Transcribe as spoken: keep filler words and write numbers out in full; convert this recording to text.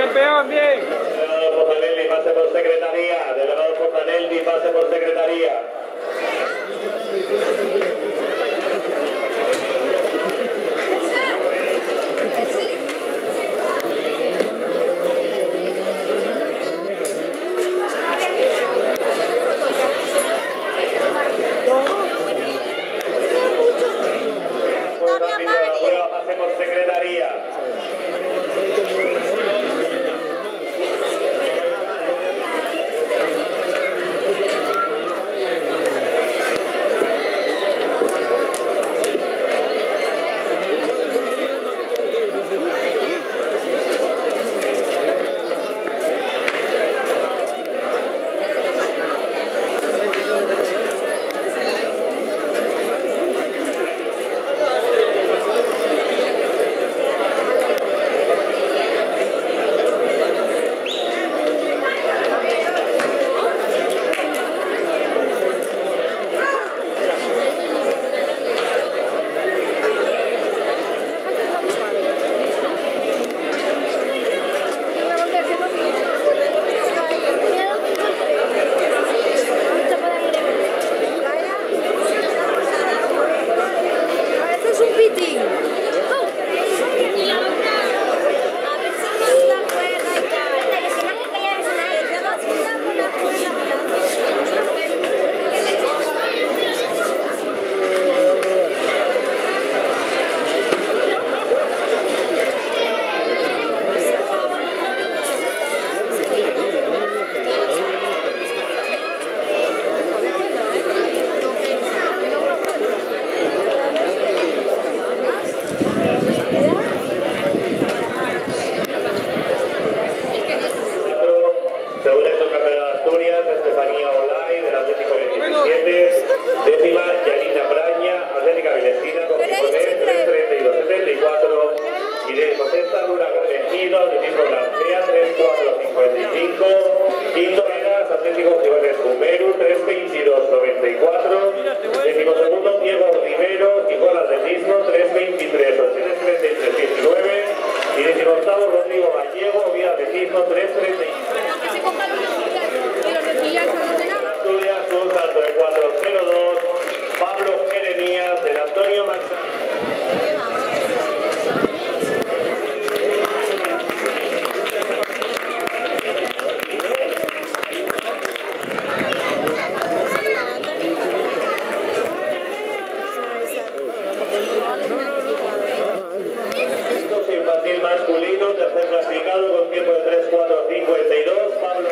Campeón, bien. Delegado Forzanelli, pase por secretaría. Delegado Forzanelli, pase por secretaría. Pase por secretaría. Eso es un pitín. Según el subcampeonato de Asturias, Estefanía Olay, del Atlético de diecisiete, décima, Yanina Braña, Atlética Villesina, con cinco tres treinta y dos setenta y cuatro, y de José Salura Corregido, Atlético García, tres cuatro cincuenta y cinco, quinto, Veras, Atlético Jiménez Cumeru, tres veintidós noventa y cuatro, decimosegundo, Diego Rivero, Igual Atletismo, tres veintitrés ochenta setenta y tres diecinueve, y decimoctavo, Rodrigo Gallego, Vía Atletismo, tres treinta y Asturias, un salto de cuatro cero dos, Pablo Jeremías, del Antonio Manzano. Infantil masculino, tercer clasificado con tiempo de tres cuatro cincuenta y dos, Pablo.